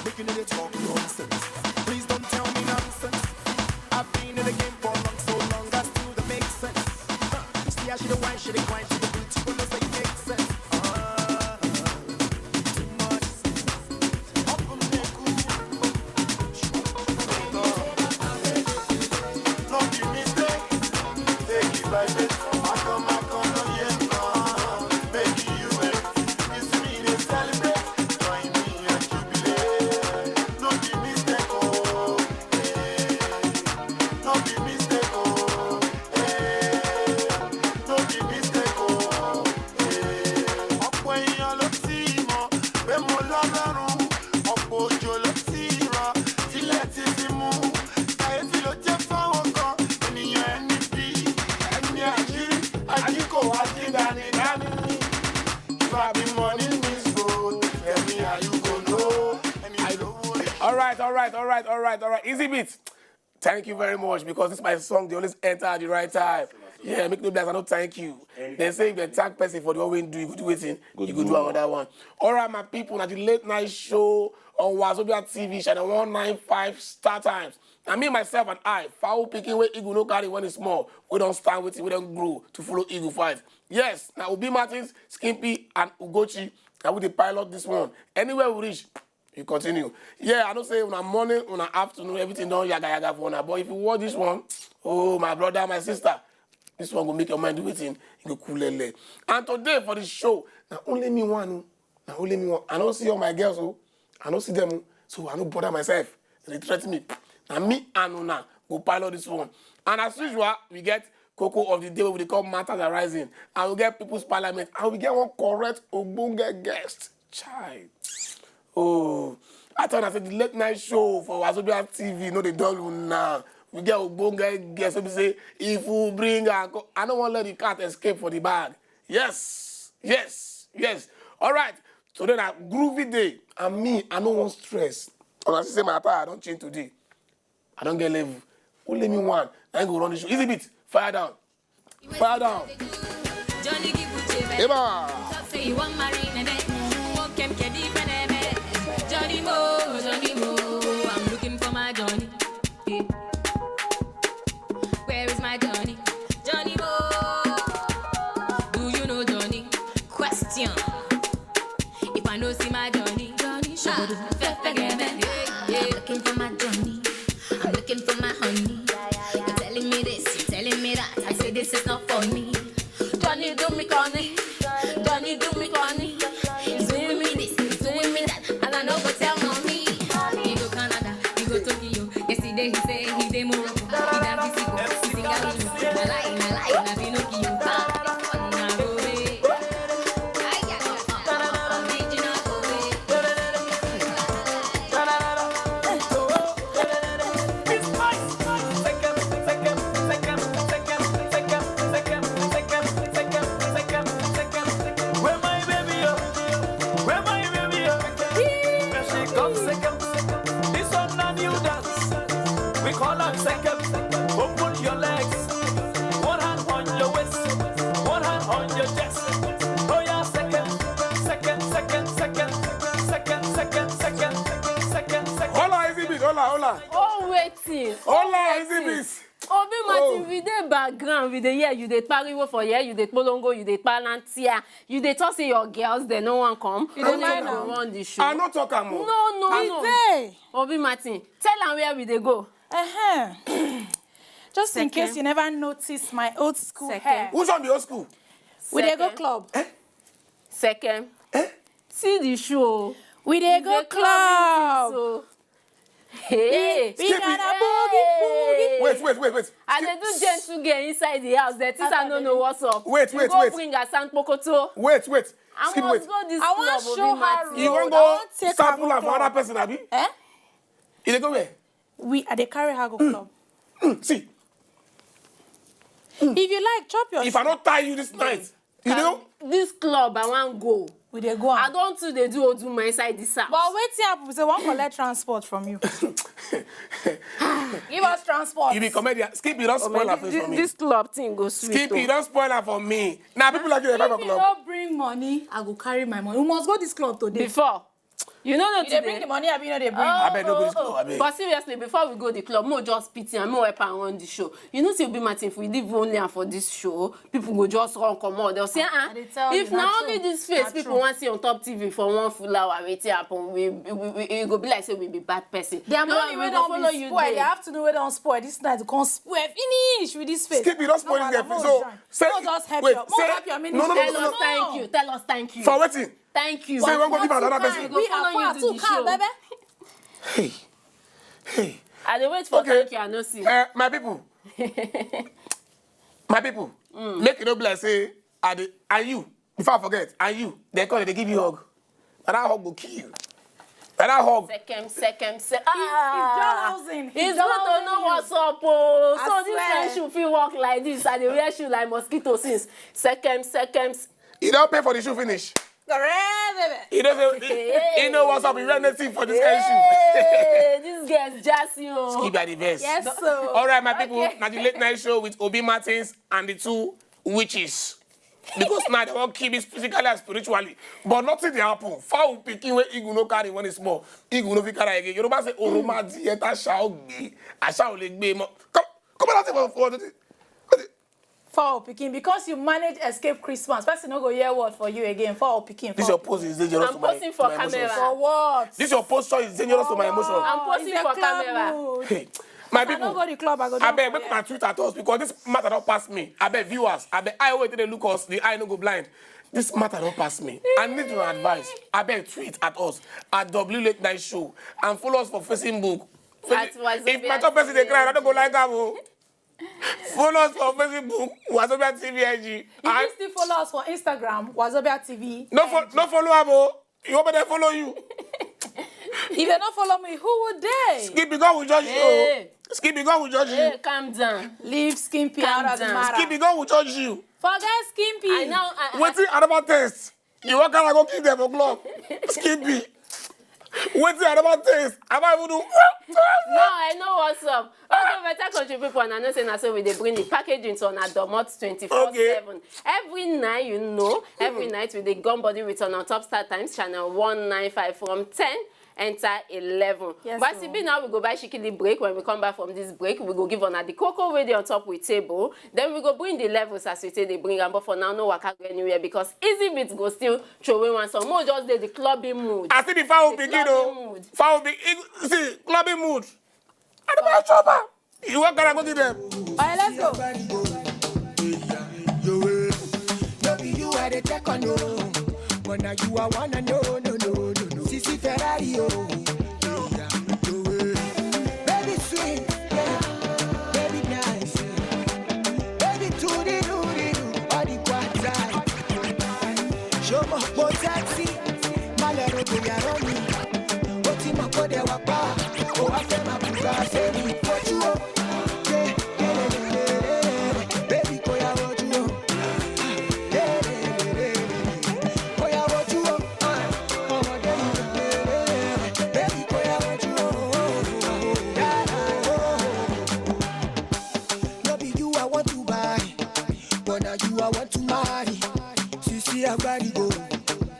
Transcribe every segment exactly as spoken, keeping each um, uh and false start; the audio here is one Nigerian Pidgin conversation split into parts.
Make you no dey talk nonsense. Please don't tell me nonsense. I've been in the game for long, so long, I still dey make sense. Huh. See how she dey whine, she dey whine, she dey beat, you go know say you make sense. Ah, too much. No be mistake, take it like this. I come, I come, no, yeah, no. Make you wait. This me dey celebrate. Join me and jubilate. No be mistake, oh, eh. No be mistake, oh, eh. No be mistake, oh, eh. Ọ̀pọ̀ èèyàn ló ti mọ̀ pé mo lọ́lọ́run. Ọ̀pọ̀ òjò ló ti rọ̀, tílẹ̀ ti fi mú. Kàyéfì ló jẹ́ fáwọn kan, ènìyàn ẹni bí. Ẹni àjí, àjí kò wá sí dání dání. If I be money miss road, tell me how you go know. Ẹni lówó ni. All right, all right, all right, all right, all right. Easy beat. Thank you very much, because this my song, they always enter at the right time. Yeah, make no bless, I don't thank you. They say if they thank person for the one we do, you go do wetin, you go do another one. All right, my people, now the late night show on Wazobia T V channel one nine five Star Times. And me, myself, and I, Fowl Picking, where Eagle no carry when it's small. We don't stand with it, we don't grow to follow Eagle fight. Yes, now Obi Martins, Skimpy, and Ugochi, and we dey pilot this one. Anywhere we reach, you continue. Yeah, I know say una morning, una afternoon, everything don yaga yaga for una. But if you watch this one, oh, my brother, my sister, this one go make your mind do wetin, e go cool lele. And today for the show, na only me one o. Na only me one. I no see all my girls o. I no see them o. So I no bother myself. They threaten me. Na me and una go pilot this one. And as usual, we get koko of the day wey we dey call matters arising. And we get people's parliament. And we get one correct ogbonge guest. Chai. Oh, I tell una say the late night show for Wazobia T V no dey dull una. We get ogbonge guest wey be say if we bring am, co- I no wan let the cat escape for the bag. Yes, yes, yes. All right. Today na groovy day, and me, I no wan stress. Una see say my attire don change today. I don get level. Only me one. Na him go run the show. Easy beat. Fire down. Fire down. Johnny give you J-Man. Eba. Talk say you want marry Nene. Walk him, Kedi, Beneme. Johnny Mo, Johnny Mo. I'm looking for my Johnny. Yeah. Where is my Johnny? Johnny Mo. Do you know Johnny? Question. If I no see my Johnny, Johnny, ah, fe- fe- ge- me. Yeah, yeah. I'm looking for my Johnny. I'm looking for my honey. You're telling me this, you're telling me that. I say this is not for me. Johnny do me corny. Johnny do me corny. He's doing me this, he's doing me that. And I no go tell mommy. He go Canada, he go Tokyo. Yesterday he say he dey Morocco. He dey Mexico, he Singapore. Na lie, na lie, na Pinocchio. Ah, this one na Rolex. Where my baby, oh? Where my baby, oh? Here she comes second. This one na new dance. We call am second. Open your legs. One hand on your waist. One hand on your chest. Oh yeah, second. Second, second, second. Second, second, second. Second, second. Hola, Easy Beat. Hola, hola. Oh, waiting. Hola, Easy Beat. Obi Martin, we dey background, we dey hear you dey pariwo for here, you dey polongo, you dey palantir, you dey talk say your girls dem no wan come. You dey mind am? Run the show. I no talk am o. No, no, no. Obi Martin, tell am where we dey go. Uh-huh. Just in case you never notice my old school hair. Which one be old school? We dey go club. Eh? Second. Eh? See the show. We dey go club. Hey, we gonna boogie, boogie. Wait, wait, wait, wait. I dey do gentle girl inside the house. The things I no know what's up. Wait, wait, wait. Bring her sound pokoto. Wait, wait. I must go this club. I wan show her. You wan go sample am for other person, abi? Eh? You dey go where? We, I dey carry her go club. See. If you like, chop your. If I don't tie you this night, you know? This club, I wan go. We dey go. I don too dey do oduma inside this house. But wetin happen be say we wan collect transport from you. Give us transport. You be comedian. Skip, you don spoil am for me. This club thing go sweet. Skip, you don spoil am for me. Now people like you dey buy for club. If you no bring money, I go carry my money. We must go this club today. Before. You know, not You dey bring the money, abi you no dey bring? Abeg, no go this club, abeg. But seriously, before we go the club, mo just pity and mo help am run the show. You know, say Obi Martins, if we leave only am for this show, people go just run comot. They'll say, ah, I dey tell if you, na na only true. This face Na people true. Wan see on top T V for one full hour, wetin happen? We, we, we, e go be like say we be bad person. Their No, morning we wey go don follow be you spoil, there. their afternoon wey don spoil, this night come spoil finish with this face. Skip, you don spoil No this wahala, girl. mo So, join. say, Mo just help wait, you. Mo say, help your no, no, no, ministry. Tell no, us no. Thank you. Tell us thank you. For wetin? Thank you. Say you wan go give another person. We follow you do the show. Baby. Hey, hey. I dey wait for Okay. Thank you. I no see. Uh, my people, my people, make e no be like say I dey, and you, before I forget, and you, they call it, they give you hug. And that hug go kill you. And that hug. Sekem, sekem, se. It's Ah, journalism. It's good to know what's up, oh. I So this swear. Kind shoe fit work like this. I dey wear shoe like mosquito since. Sekem, sekem. Se- You don pay for the shoe finish. Correct, baby. You know say he, he know what's up. He wear nothing for this kind shoe. Hey, this girl's just you. Keep at the best. Yes, so. All right, my people. Okay. Now the late night show with Obi Martins and the two witches. Because now they wan kill me physically and spiritually. But nothing dey happen. Fowl pikin wey eagle no carry when it's small. Eagle no fit carry again. Yoruba say, "Oroma di eta sha ogbe. Asha o le gbe mo." Come, come on, for, for the, Fowl pikin, because you manage escape Christmas, person no go hear word for you again. Fowl pikin. This Fowl your post is dangerous I'm to my, posting for to my emotions. For what? This your posture is dangerous to my emotions. I'm posting It's a for club camera. Mood. Hey, my I no people, go the club, I go do abeg, it for make una tweet at us because this matter don pass me. Abeg, viewers, abeg, I wait till they look us, the eye no go blind. This matter don pass me. I need your advice. Abeg, tweet at us at W Late Night Show and follow us for Facebook. At If my top person dey cry, I no go like am o. Follow us for Facebook, Wazobia T V I G. You fit still follow us for Instagram, Wazobia T V. No, fo- no follow am o. You want me to follow you? If you don't follow me, who would they? Skippy, God will judge you. Hey. Skippy, God will judge you. Hey, calm down. Leave Skimpy Calm out of the down. matter. Skippy, God will judge you. Forget Skimpy. I know. I, I, Wetin I never taste. You wan carry go give them for club. Skippy. Wetin I never taste. I never even do. No, I know what's up. Okay, better country people, and I know say na so we dey bring the packaging to una domot twenty-four seven. Every night, you know, every night we dey gum body with on top Star Times channel one nine five from ten enter eleven. Yes, But o. Sibi, now we go buy shikili break. When we come back from this break, we go give una the cocoa wey dey on top we table. Then we go bring the levels as we take dey bring am. But for now, no waka go anywhere because Easy Beat go still throw away one song. Mo just dey the clubbing mood. I see the fowl The begin clubbing o. Mood. Fowl be see clubbing mood. I don't want chopper. You wan carry go give them. All right, let's go. No be you I dey check on, no. But now you are one and no, no, no, no, no. Sisi Ferrari, oh. Baby sweet, yeah. Baby nice, yeah. Baby to the do the do, all the quarter. Show me more taxi, my little boy, I run me. Ó ti mọ̀ kó dẹ̀ wá pa, ó wá fẹ́ máa bùkà sẹ́mi. Fojú o, yeah, yeah, yeah, yeah, yeah. Baby, kó yá wojú o. Yeah, yeah, yeah, yeah, yeah. Kó yá wojú o. Ọmọdé yìí, yeah, yeah, yeah. Baby, kó yá wojú o. Yeah, yeah, yeah. No be you I want to buy, but now you I want to marry. Sisi Agbarigo.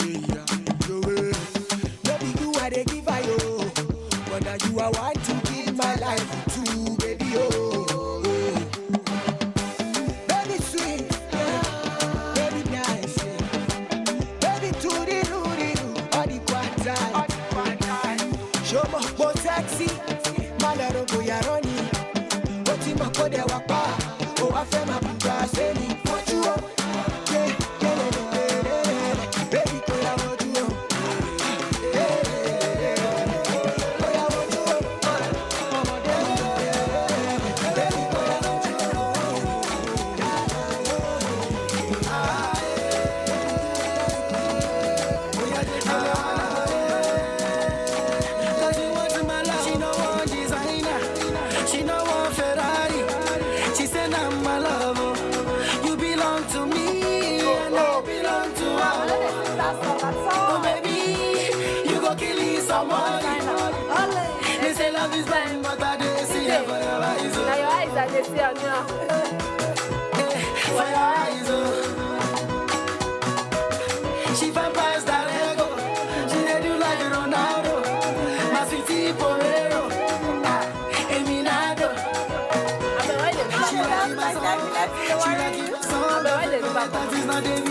Yeah, yeah, yeah. No be you I dey give her, yo, but now you I want to give my life to, baby, oh. Baby sweet, yeah. Baby nice, yeah. Baby to the do the do, all the quarter. Show me more taxi, my little boy, I run it. Ó ti mọ̀ kó dẹ̀ wá pa, ó wá fẹ́ máa bùkà sẹ́mi. Fojú o, yeah, yeah, yeah, yeah, yeah. Baby, kó yá wojú o. Yeah, yeah, yeah, yeah, yeah. Kó yá wojú o. Ọmọdé, yeah, yeah, yeah, yeah. Baby, kó yá wojú o. dey